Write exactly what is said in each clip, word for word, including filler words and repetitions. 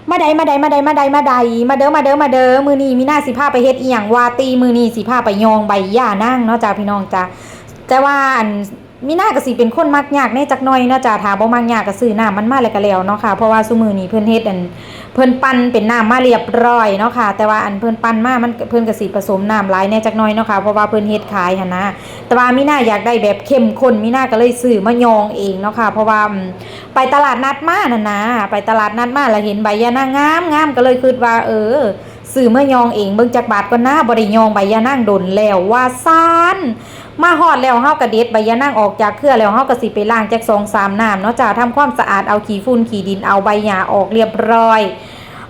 มาใดมาใดมาใดมาใดมาใดมาเด้อมาเด้อมาเด้อมื้อนี้มีนาสิพาไปเฮ็ดอีหยังว่าติมื้อนี้สิพาไปย่องใบย่านางเนาะจ้าพี่น้องจ้าแต่ว่าอันมีนาก็สิเป็นคนมักยากแหน่จักหน่อยเนาะจ้าถ้าบ่มักยากก็ซื้อน้ำมันมาแล้วก็แล้วเนาะค่ะเพราะว่าซุมื้อนี้เพิ่นเฮ็ดอันเพิ่นปั่นเป็นน้ำมาเรียบร้อยเนาะค่ะแต่ว่าอันเพิ่นปั่นมามันเพิ่นก็สิผสมน้ำหลายแหน่จักหน่อยเนาะค่ะเพราะว่าเพิ่นเฮ็ดขายหั้นนะแต่ว่ามีนาอยากได้แบบเข้มข้นมีนาก็เลยซื้อมาย่องเองเนาะค่ะเพราะว่าอืม ไปตลาดนัดมานั่นนะไปตลาดนัดมาแล้วเห็นใบยานางงามงามก็เลยคิดว่า เออซื้อเมื่อยองเองเบิ่งจักบาทก่อนนะบ่ได้ยองใบยานางดนแล้วว่าซั่นมาฮอดแล้วเฮาก็เด็ดใบยานางออกจากเครือแล้วเฮาก็สิไปล้างจักสองสามน้ำเนาะจ้าทำความสะอาดเอาขี้ฝุ่นขี้ดินเอาใบหญ้าออกเรียบร้อย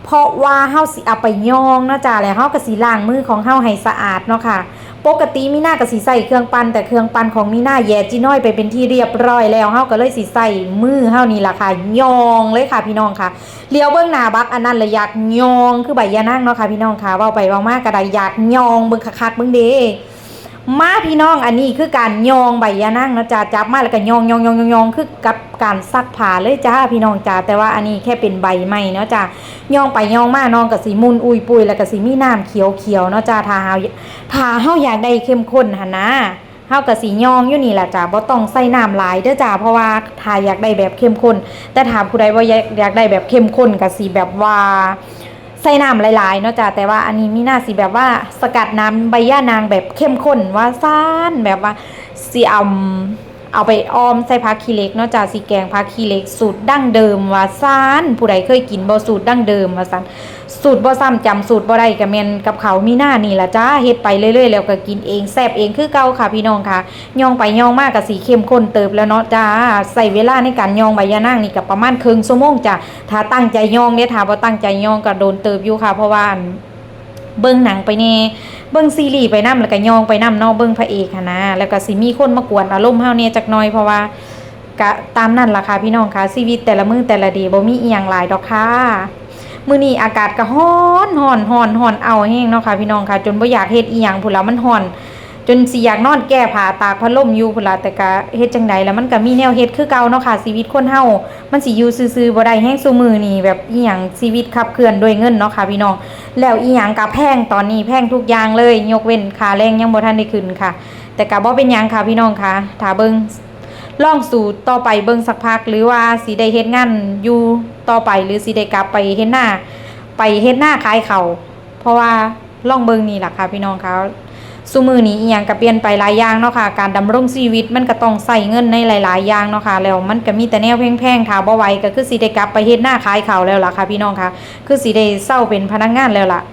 เพราะว่าเฮาสิเอาไปยองเนาะจ้าแล้วเฮาก็สิล้างมือของเฮาให้สะอาดเนาะค่ะ ปกติมีนาก็สิใส่เครื่องปั่นแต่เครื่องปั่นของมีนาแย่จีน้อยไปเป็นที่เรียบร้อยแล้วเฮาก็เลยสิใส่มือเฮานี่ล่ะค่ะยองเลยค่ะพี่น้องค่ะเลี้ยวเบิ่งหน้าบักอันนั้นละอยากยองคือใบยานางเนาะค่ะพี่น้องค่ะเว้าไปเว้ามาก็ได้อยากยองเบิ่งคักๆเบิ่งเด้มาพี่น้องอันนี้คือการยองใบยานางเนาะจ้าจับมาแล้วก็ยองยองยองยองยองคือกับการซักผ้าเลยจ้าพี่น้องจ้าแต่ว่าอันนี้แค่เป็นใบใหม่เนาะจ้ายองไปยองมาน้องก็สิมุนอุยปุยแล้วก็สิมีน้ำเขียวๆเนาะจ้าถ้าเฮาถ้าเฮาอยากได้เข้มข้นหั่นนะ เฮาก็สิยองอยู่นี่ล่ะจ้าบ่ต้องใส่น้ำหลายเด้อจ้าเพราะว่าถ้าอยากได้แบบเข้มข้น แต่ถ้าผู้ใดบ่อยากอยากได้แบบเข้มข้นก็สิแบบว่าใส่น้ำหลายๆเนาะจ้าแต่ว่าอันนี้มีนาสิแบบว่าสกัดน้ำใบย่านางแบบเข้มข้นว่าซั่นแบบว่าสิเอาเอาไปออมใส่ผักขี้เหล็กเนาะจ้าสิแกงผักขี้เหล็กสูตรดั้งเดิมว่าซั่นผู้ใดเคยกินบ่สูตรดั้งเดิมว่าซั่น สูตรบ่ซ้ำจำสูตรบ่ได้ก็แม่นกับเขามีนานี่ล่ะจ้าเฮ็ดไปเรื่อยๆแล้วก็กินเองแซ่บเองคือเก่าค่ะพี่น้องค่ะย่องไปย่องมาก็สิเข้มข้นเติบแล้วเนาะจ้าใช้เวลาในการย่องใบยานางนี่ก็ประมาณครึ่งชั่วโมงจ้าถ้าตั้งใจย่องเด้ถ้าบ่ตั้งใจย่องก็โดนเติบอยู่ค่ะเพราะว่าอันเบิ่งหนังไปแน่เบิ่งซีรีส์ไปนำแล้วก็ย่องไปนำเนาะเบิ่งพระเอกหั้นนะแล้วก็สิมีคนมากวนอารมณ์เฮาแน่จักหน่อยเพราะว่า กะตามนั่นล่ะค่ะพี่น้องค่ะชีวิตแต่ละมื้อแต่ละเดย์บ่มีอีหยังหลายดอกค่ะมื้อนี้อากาศก็ฮ้อนฮ้อนฮ้อนฮ้อนเอาแฮงเนาะค่ะพี่น้องค่ะจนบ่อยากเฮ็ดอีหยังพู้นล่ะมันฮ้อนจนสิอยากนอนแก้ผ้าตากพัดลมอยู่พู้นล่ะแต่กะเฮ็ดจั่งใดล่ะมันกะมีแนวเฮ็ดคือเก่าเนาะค่ะชีวิตคนเฮามันสิอยู่ซื่อๆบ่ได้แฮงซุมื้อนี้แบบอีหยังชีวิตขับเคลื่อนด้วยเงินเนาะค่ะพี่น้องแล้วอีหยังกะแพงตอนนี้แพงทุกอย่างเลยยกเว้นค่าแรงยังบ่ทันได้ขึ้นค่ะแต่กะบ่เป็นหยังค่ะพี่น้องค่ะถ้าเบิ่ง ลองสู้ต่อไปเบิ่งสักพักหรือว่าสิได้เฮ็ดงานอยู่ต่อไปหรือสิได้กลับไปเฮ็ดนาไปเฮ็ดนาขายข้าวเพราะว่าลองเบิ่งนี่ล่ะค่ะพี่น้องค่ะซุมื้อนี้อีหยังก็เปลี่ยนไปหลายอย่างเนาะค่ะการดำรงชีวิตมันก็ต้องใช้เงินในหลายๆอย่างเนาะค่ะแล้วมันก็มีแต่แนวแพงๆถ้าบ่ไหวก็คือสิได้กลับไปเฮ็ดนาขายข้าวแล้วล่ะค่ะพี่น้องค่ะคือสิได้เซาเป็นพนักงานแล้วล่ะ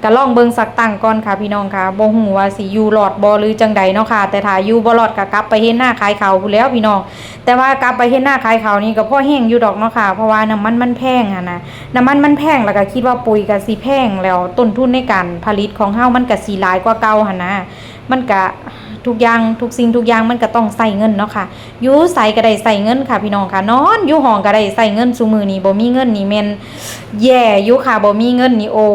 ก็ลองเบิ่งสักตั้งก่อนค่ะพี่น้องค่ะบ่ฮู้ว่าสิอยู่รอดบ่หรือจั่งใดเนาะค่ะแต่ถ้าอยู่บ่รอดก็กลับไปเฮ็ดนาขายข้าวพู้นแหล้วพี่น้องแต่ว่ากลับไปเฮ็ดนาขายข้าวนี่ก็พอแฮงอยู่ดอกเนาะค่ะเพราะว่าน้ำมันมันแพงหั้นนะน้ำมันมันแพงแล้วก็คิดว่าปุ๋ยก็สิแพงแล้วต้นทุนในการผลิตของเฮามันก็สิหลายกว่าเก่าหั้นนะมันก็ทุกอย่างทุกสิ่งทุกอย่างมันก็ต้องใช้เงินเนาะค่ะอยู่ไสก็ได้ใช้เงินค่ะพี่น้องค่ะนอนอยู่ห้องก็ได้ใช้เงินซุมื้อนี้บ่มีเงินนี่แม่นแย่อยู่ค่ะบ่มีเงินนี่โอ้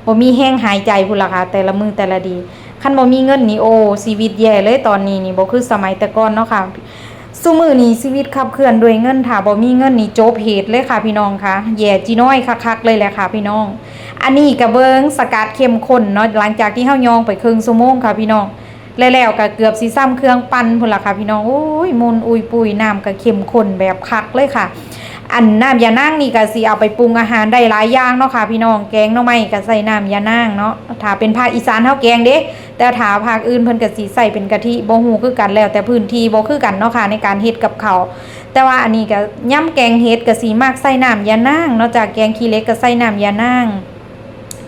บ่มีแฮงหายใจพู้นล่ะค่ะแต่ละมื้อแต่ละดีคันบ่มีเงินนี่โอ้ชีวิตแย่เลยตอนนี้นี่บ่คือสมัยแต่ก่อนเนาะค่ะซุมื้อนี้ชีวิตขับเคลื่อนด้วยเงินถ้าบ่มีเงินนี่จบเหตุเลยค่ะพี่น้องค่ะแย่จิน้อยคักๆเลยแหละค่ะพี่น้องอันนี้ก็เบิ่งสกัดเข้มข้นเนาะหลังจากที่เฮายองไปครึ่งชั่วโมงค่ะพี่น้อง แล้วๆก็เกือบสิซ่ำเครื่องปั่นพู้นล่ะค่ะพี่น้องโอ้ยมุนอุยปุยน้ำก็เข้มข้นแบบคักเลยค่ะ อันน้ำยานางนี่ก็สิเอาไปปรุงอาหารได้หลายอย่างเนาะค่ะพี่น้องแกงหน่อไม้ก็ใส่น้ำยานางเนาะถ้าเป็นภาคอีสานเฮาแกงเด้แต่ถ้าภาคอื่นเพิ่นก็สิใส่เป็นกะทิบ่ฮู้คือกันแล้วแต่พื้นที่บ่คือกันเนาะค่ะในการเฮ็ดกับข้าวแต่ว่าอันนี้ก็ยำแกงเห็ดก็สิมักใส่น้ำยานางเนาะจ้ะแกงขี้เหล็กก็ใส่น้ำยานาง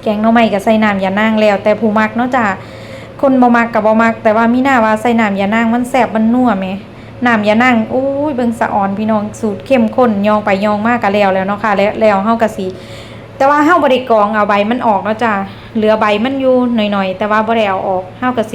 แกงหน่อไม้ก็ใส่น้ำยานางแล้วแต่ผู้มักเนาะจ้ะคนบ่มักก็บ่มักแต่ว่ามีนาว่าใส่น้ำยานางมันแซ่บมันนัวแหมน้ำยานางโอ้ยเบิ่งสะออนพี่น้องสูตรเข้มข้นยองไปยองมาก็แล้วแล้วเนาะค่ะแล้วแล้วเฮาก็สิแต่ว่าเฮาบ่ได้กรองเอาใบมันออกเนาะจ้ะเหลือใบมันอยู่หน่อยๆแต่ว่าบ่ได้เอาออกเฮาก็ส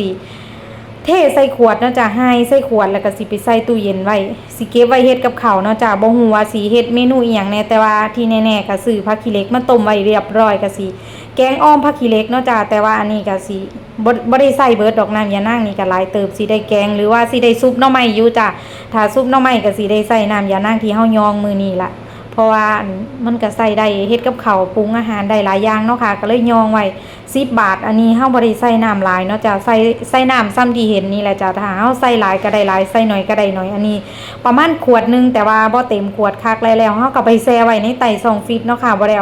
ิเทใส่ขวดเนาะจ้ะหายใส่ขวดแล้วก็สิไปใส่ตู้เย็นไว้สิเก็บไว้เฮ็ดกับข้าวเนาะจ้ะบ่ฮู้ว่าสิเฮ็ดเมนูอีหยังแหน่แต่ว่าที่แน่ๆก็ซื้อผักขี้เหล็กมาต้มไว้เรียบร้อยก็สิ แกงอ่อมผักขี้เหล็กเนาะจ้าแต่ว่าอันนี้ก็สิบ่บ่ได้ใส่เบิดดอกน้ำยานางนี่ก็หลายเติบสิได้แกงหรือว่าสิได้ซุปหน่อไม้อยู่จ้าถ้าซุปหน่อไม้ก็สิได้ใส่น้ำยานางที่เฮายองมื้อนี้ล่ะ เพราะว่าอันมันก็ใส่ได้เฮ็ดกับข้าวปรุงอาหารได้หลายอย่างเนาะค่ะ ก็เลยย่องไว้สิบบาท อันนี้เฮาบ่ได้ใส่น้ำหลายเนาะจ้ะ ใส่ใส่น้ำส่ำที่เห็นนี่แหละจ้ะ ถ้าเฮาใส่หลายก็ได้หลาย ใส่น้อยก็ได้น้อย อันนี้ประมาณขวดหนึ่ง แต่ว่าบ่เต็มขวดคัก แล้วเฮาก็ไปแช่ไว้ในใต้ช่องฟรีซเนาะค่ะ บ่ได้